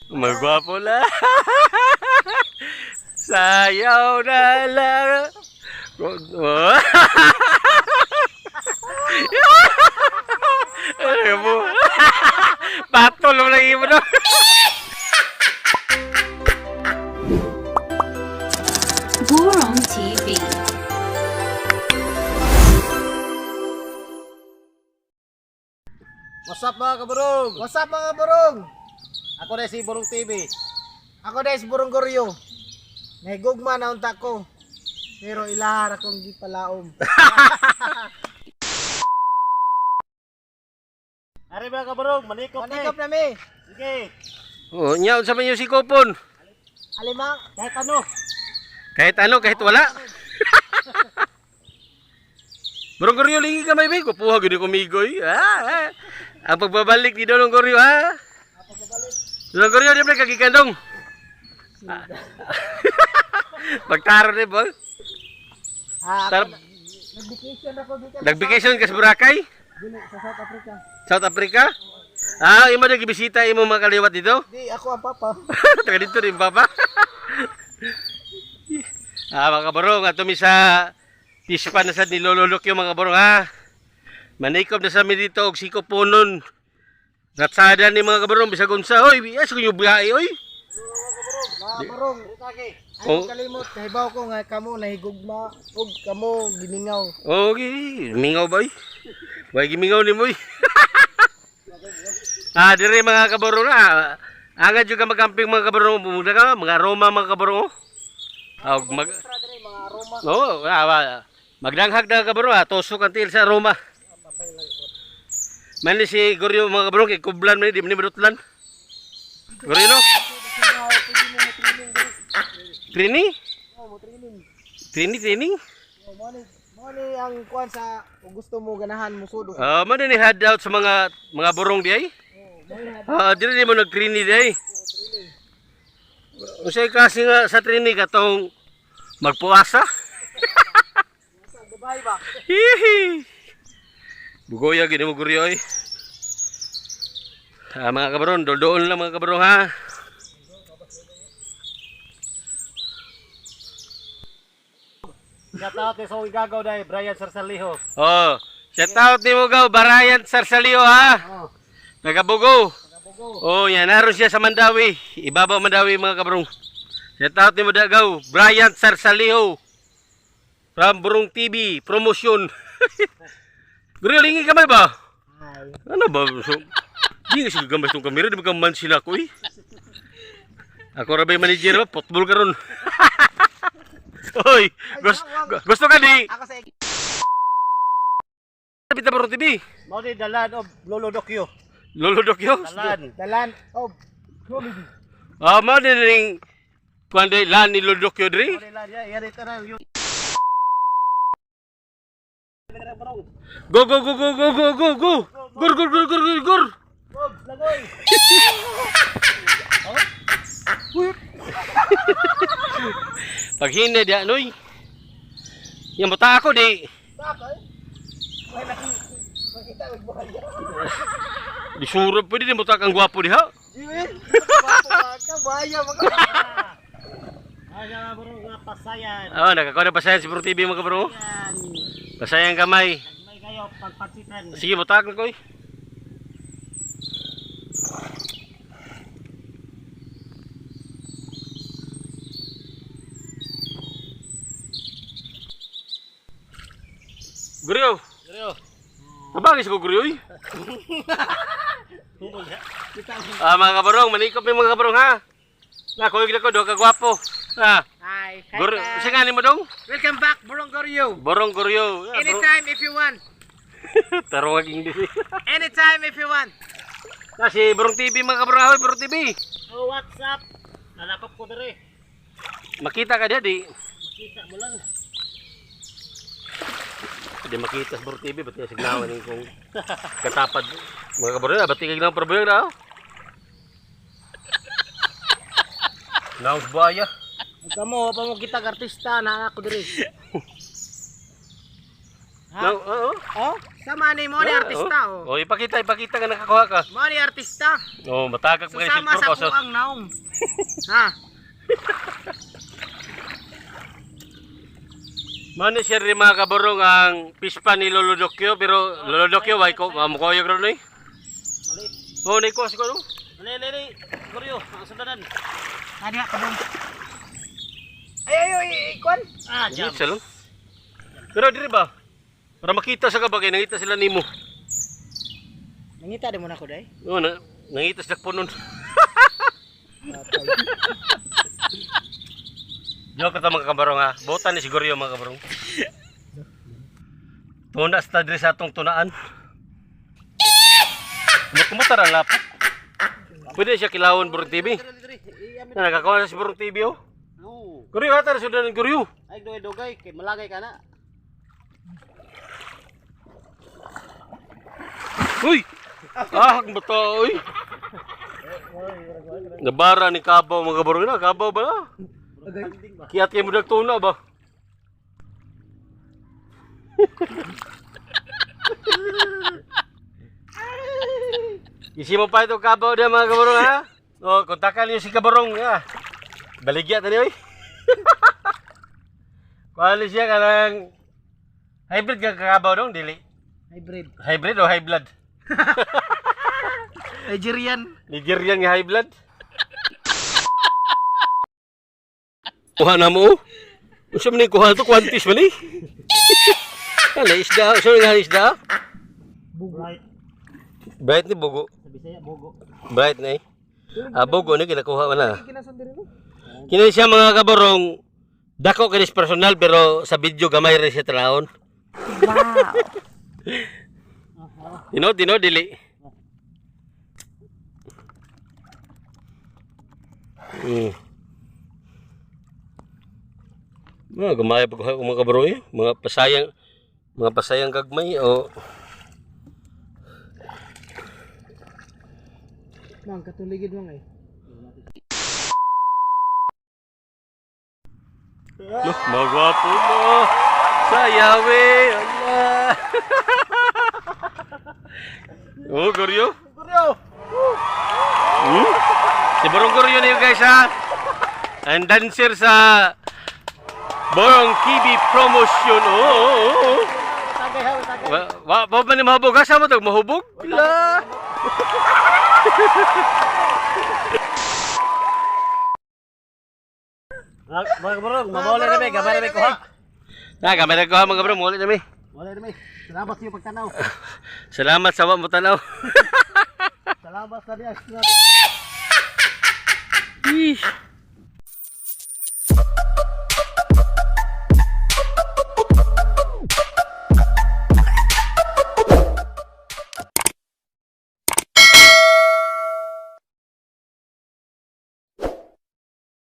Magwapo lang. Sayaw na lang. Oh. Ano mo? Patol mo lang imo no. Burong TV. What's up, mga kaburong? What's up, mga burong? Ako na si Burong TV. Ako na si Burong Goryo. Nahigugma na unta ko. Pero ilahar akong gipalaom. Ari, mga kaburong, manikop na. Manikop na mi. Sige. Oh, nya unsa man yung sikopon? Alimang. Kahit ano. Kahit ano, kahit wala. Burong Goryo, lingi ka may bay. Kupuha, gini kumigoy. Ah, ah. Ang pagbabalik ni Dolong Goryo, ha? Dolong Goryo, di ba kagikandong? Ah. Pagtaro ni ba? Ah, Tar- nag-vacation ako gikan. Nag-vacation ka sa Boracay? Dili sa South Africa. South Africa? Ah, imo nagbisita imo mga kaliwat dito? Di ako ang papa. Taga dito rin, papa. Ah, mga kabarong, ato mi sa tispan na sa nilololok yung mga kabarong, ha. Manikob na sa mi dito, og sikoponon. Ratsada ni mga kabarong, bisag unsa, oy, yes, kung yung biyahe, oy. Mga burong. Ay Oh. kalimot, kahibaw ko nga kamo nahigugma ug kamo gimingaw. Okay, mingaw ba, oy? Way gimingaw ni mo, oy. Ah, dire, mga kabarong, ha. Angad yung ka magamping, mga kabarong, bumugda ka, mga aroma, mga kabarong, oh. Ah, og mag Tra dire mga aroma. Oo, ah, ah, magdanghag na kabro ha, tusok ang tiil sa Roma. Man ni si Goryo, mga kabro, kay kublan man ni, di man ni madutlan. Goryo no? Training? Oh, mo training. Training, training? Oh, mo ni ang kuan sa kung gusto mo ganahan mo sudo. Ah, man ni head out sa mga burong di ay. Ah, dili di mo nag-training di ay. Unsay klase nga sa training katong magpuasa? Dubai ba? Hihi. Bugoya gini mo, Goryo, oy. Ah, mga kabron, doldoon lang, mga kabron, ha. Shout out kay Soy Gagaw dahil Brian Sarsaliho. Oh, shout out ni Mugaw, Barayan Sarsalio, ha. Oh. Nagabugo. Oh, yan naroon siya sa Mandawi. Ibabaw Mandawi, mga kabrong. Shout out ni Mudagaw, Brian Sarsalio. From Burong TV, promotion. Goryo, lingi kamay ba? Hi. Ano ba? So, di nga siya gamay itong kamera, di ba ka man sila ko eh. Ako ra ba'y manager ba? Football ka ron. Oy, gusto ka di? Ako sa Pita Burong TV. Mao ni dalan og Lolo Dokyo. Lolo Dokyo. Dalan. Dalan og comedy. Ah, mao din ning kuan day lan ni Lolo Dokyo diri. Mao ni lan ya, yan ito na yung Go go go go go go go go. Gur gur gur gur gur gur. Bob, lagoy. Paghina di anoy. Yang buta ako di. Bakit? May makita og buhay. Di surap pwede di buta kang gwapo diha. Jiwin, ka buhaya mga. Ay, mga burong nga pasayan. Oh, nakakuha na pasayan si Bro TV, mga bro. Yan. Pasayan kamay. May kayo pagpansitan. Sige, butak na ko eh. Guryo, Goryo. tabangis ko, Guryo, eh. Ah, mga kabarong, manikop yung mga kabarong, ha. Na, kuyog na ko, doon ka gwapo. Ha, Hi. Guryo, sa nga ni mo dong? Welcome back, Burong Goryo. Borong Guryo. Ah, Anytime if you want. Tarong ang English. Anytime if you want. Na, si Borong TV, mga kabarong, ahoy, Borong TV. Oh, what's up? Nalakop ko dire. Makita ka diya, di. Makita mo lang. Di makita sa Borong TV, ba't niya signawan yung kung katapad. Mga kabarong, ah, ba't ikag ng problema na, oh? Naos buhaya. Kamo pa mo kita artista na ako diri. Ha? No, oo. Oh? Sama ni mo ni artista oh. Oh, ipakita, ipakita nga nakakuha ka. Mo ni artista. Oh, matagak pa kayo Susama silver sa ko. So, kuang naong. Ha? Mano siya rin mga kaborong ang pispa ni Lolo Dokyo, pero Lolo Dokyo, way ko, mamukoyog ron eh. Mali. Oh, naikuha siguro. Mali, mali, mali. Goryo, ang sundanan. Ani ka bang? Ay ay ay, ay kwan. Ah, jam. Siya lang. Pero diri ba? Para makita sa kabagay, nangita sila nimo. Nangita din mo na ko day. Oo, na, nangita sila po nun. Joke ka mga kabarong ha. Butan ni siguro yung mga kabarong. Tuna sa diri sa atong tunaan. Kumuta ra lapot. Pwede siya kilawon Burong TV. Na nakakuha na si Burong TV oh. Oo. Guryo hata sudah ng guryo. Ay, dugay dugay kay malagay ka na. Uy! Ah, ang bata oy. Nabara ni Kabaw mga kabarong na, Kabaw ba na? Kiat kayo mo nagtuna ba? Isi mo pa ito Kabaw dia mga kabarong ha? O, kontakan niyo si Kabarong ha. Baligya tani oy. Kuha siya kanang hybrid ka Kabaw dong dili. Hybrid. Hybrid o high blood? Nigerian. Nigerian nga high blood. Kuha na mo. oh. Unsa man ni kuha to kwantis man ni? Ano isda? Unsa man nga isda? Bright. Bright ni bugo. Sa Bisaya, bogo. Bright ni. Ah, bugo ni kinakuha man na. Kinason diri mo. Kini siya mga kaborong dako kinis personal pero sa video gamay rin siya tanawon. Wow. Dino dino dili. Mga gamay pag mga kabro eh. Mga pasayang gagmay o Mang katuligid mo ngay. Loh, mga gwapo mo. Sayawe, Allah. Oh, Goryo. Goryo. Si Borong Goryo na yun guys ha. Ang dancer sa Borong TV promotion. Oh, oh, oh. Tagay ha, tagay. Wa wa wa ba ni mahubog ha? Sama to mahubog? La. Mga kabarong, mabawala na may, gamay na may kuha. Na, gamay na ko ha mga bro, muli na mi. Wala na may. Salamat sa iyong pagtanaw. Salamat sa wa mo tanaw. Salamat sa niya. Ih.